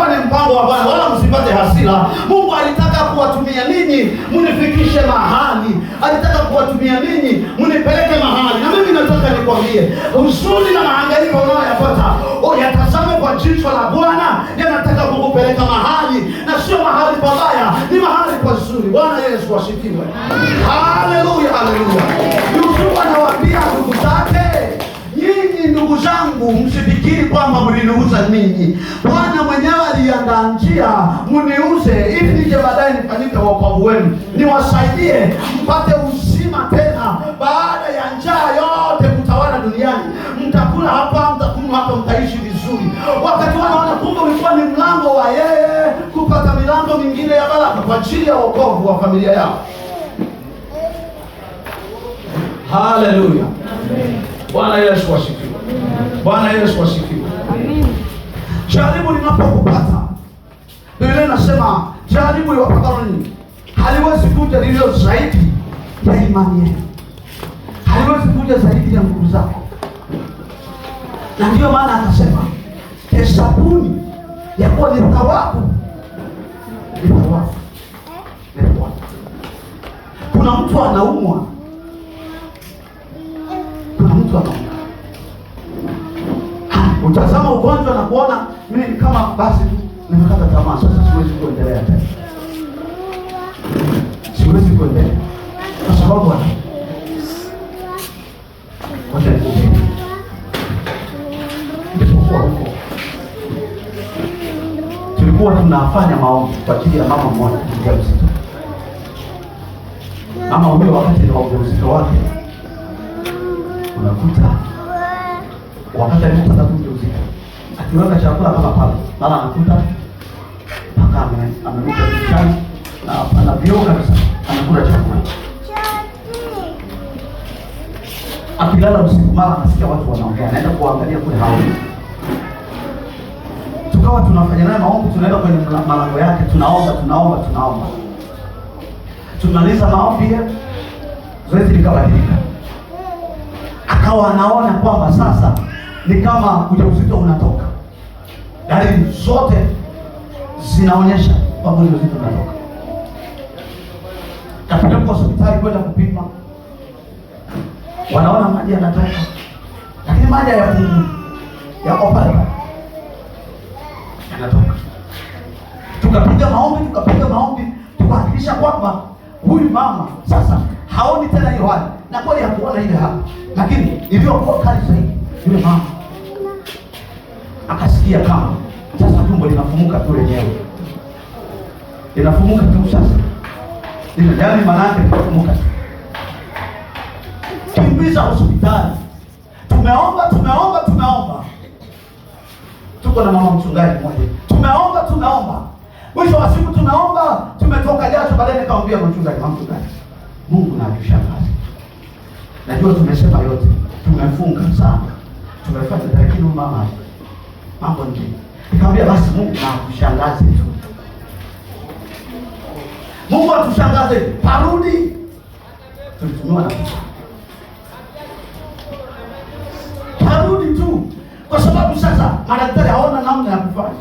Ulikuwa ni mpango wa Bwana, wala msipate hasira. Mungu alitaka kuwatumia ninyi mnifikishe mahali, alitaka kuwatumia ninyi mnipeleke mahali. Na mimi nataka nikwambie, huzuni na mahangaiko unayoyapata yatazame kwa jicho la Bwana, yanataka kukupeleka mahali, na sio mahali pabaya, ni mahali pazuri. Bwana Yesu asifiwe. Haleluya, haleluya. Yusufu anawaambia ndugu zake, nyinyi ndugu zangu, msifikiri kwamba mliniuza ninyi. Bwana mwenyewe aliandaa njia mniuze, ili nije baadaye nifanyike wokovu wenu, niwasaidie mpate uzima tena baada ya njaa yote kutawala duniani. Mtakula hapa, mtakunywa hapa, mtaishi vizuri. Wakati wanaona kumbe ulikuwa ni mlango wa yeye kupata milango mingine ya baraka kwa ajili ya wokovu wa familia yao. Haleluya! Bwana Yesu asifiwe. Bwana Yesu asifiwe. Jaribu linapokupata, Biblia inasema jaribu liwapatalo ninyi haliwezi kuja lililo zaidi ya imani yenu, haliwezi kuja zaidi ya nguvu zako. Na ndiyo maana akasema hesabuni ya kuwa ni thawabu, ni thawabu, ni thawabu. Kuna mtu anaumwa, kuna mtu anaumwa, utazama ugonjwa na kuona mimi ni kama basi tu nimekata tamaa, sasa siwezi kuendelea tena, siwezi kuendelea kwa sababu ana wacha nikupe. Nilipokuwa huko tulikuwa tunafanya maombi kwa ajili ya mama mmoja mjamzito. Mama huyo wakati wa ujauzito wake, unakuta wakati alipopata tu ujauzito, akiweka chakula kama pale, mara anakuta mpaka ameruka dirishani na pana vioo kabisa, anakula chakula. Akilala usiku, mara anasikia watu wanaongea, anaenda kuangalia kule haoni. Tukawa tunafanya naye maombi, tunaenda kwenye malango yake, tunaomba, tunaomba, tunaomba. Tumaliza maombi, zoezi likabadilika, akawa anaona kwamba sasa ni kama ujauzito unatoka, dalili zote zinaonyesha kwamba ujauzito unatoka. Kapelekwa hospitali kwenda kupima, wanaona maji yanatoka, lakini maji hayapungui, yako pale pale yanatoka. Tukapiga maombi, tukapiga maombi, tukahakikisha kwamba huyu mama sasa haoni tena hiyo hali, na kweli hakuona ile hali, lakini iliyokuwa kali zaidi, yule mama akasikia kama sasa tumbo linafumuka tu lenyewe, linafumuka tu sasa, yaani maana yake linafumuka tu. Kimbiza hospitali, tumeomba, tumeomba, tumeomba, tuko na mama mchungaji mmoja, tumeomba, tumeomba, mwisho wa siku tumeomba, tumetoka jasho. Baadaye nikamwambia mchungaji, mama mchungaji, Mungu na atushangaze. Najua tumesema yote, tumefunga sana, tumefanya, lakini mama mambo ni mengi. Nikamwambia basi Mungu na atushangaze tu, Mungu atushangaze, parudi. Tulitumiwa na picha, parudi tu, kwa sababu sasa madaktari hawana namna ya kufanya.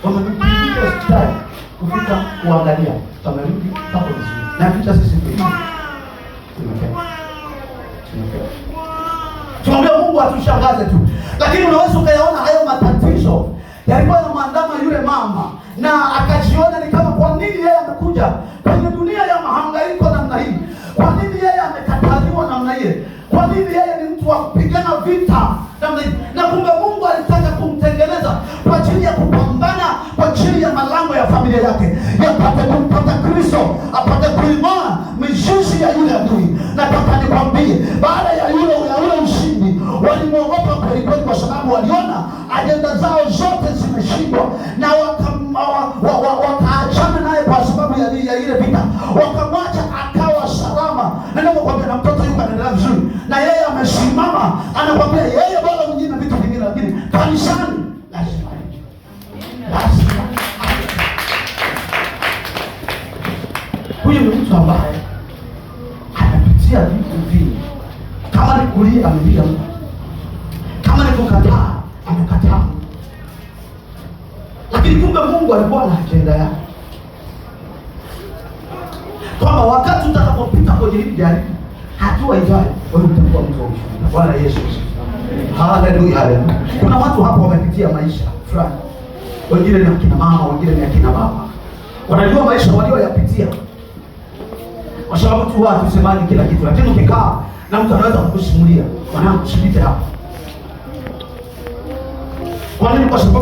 Wamekimbilia hospitali kufika kuangalia, wamerudi pako vizuri, na picha sisi tumepewa, tumepewa. Tunaambia Mungu atushangaze tu, lakini unaweza ukayaona hayo matatizo yalikuwa yanamwandama yule mama, na akajiona ni kama kwa nini yeye amekuja kwenye dunia ya mahangaiko namna hii? Kwa nini yeye amekataliwa namna hii? Kwa nini yeye ni mtu wa kupigana vita namna hii? Na kumbe Mungu alitaka kumtengeneza kwa ajili ya kupambana kwa ajili ya malango ya familia yake, yapate kumpata Kristo, apate kuing'oa mizizi ya yule adui. Nataka nikwambie, baada ya yule ya ule ushindi, walimwogopa kweli kweli, kwa sababu waliona ajenda zao zote zimeshindwa, na wakaachana naye kwa sababu ya ile vita, wakamwacha akawa salama. Na ninakwambia, na mtoto yuko anaendelea vizuri, na yeye amesimama, anakwambia yeye bora mwingine vitu vingine, lakini kanisani lazima, lazima. Huyu ni mtu ambaye anapitia vitu vingi. Kama ni kulia amelia, kama ni kukataa amekataa. Lakini kumbe Mungu alikuwa na ajenda yake kwamba wakati utakapopita kwenye hili jaribu, hatua ijayo wewe utakuwa mtu wa ushuhuda. Bwana Yesu asifiwe. Haleluya, haleluya. Kuna watu hapa wamepitia maisha fulani, wengine ni akina mama, wengine ni akina baba, wanajua maisha walioyapitia, kwa sababu tu watu semaji kila kitu, lakini ukikaa na mtu anaweza kukusimulia, mwanangu, usipite hapa. Kwa nini? Kwa sababu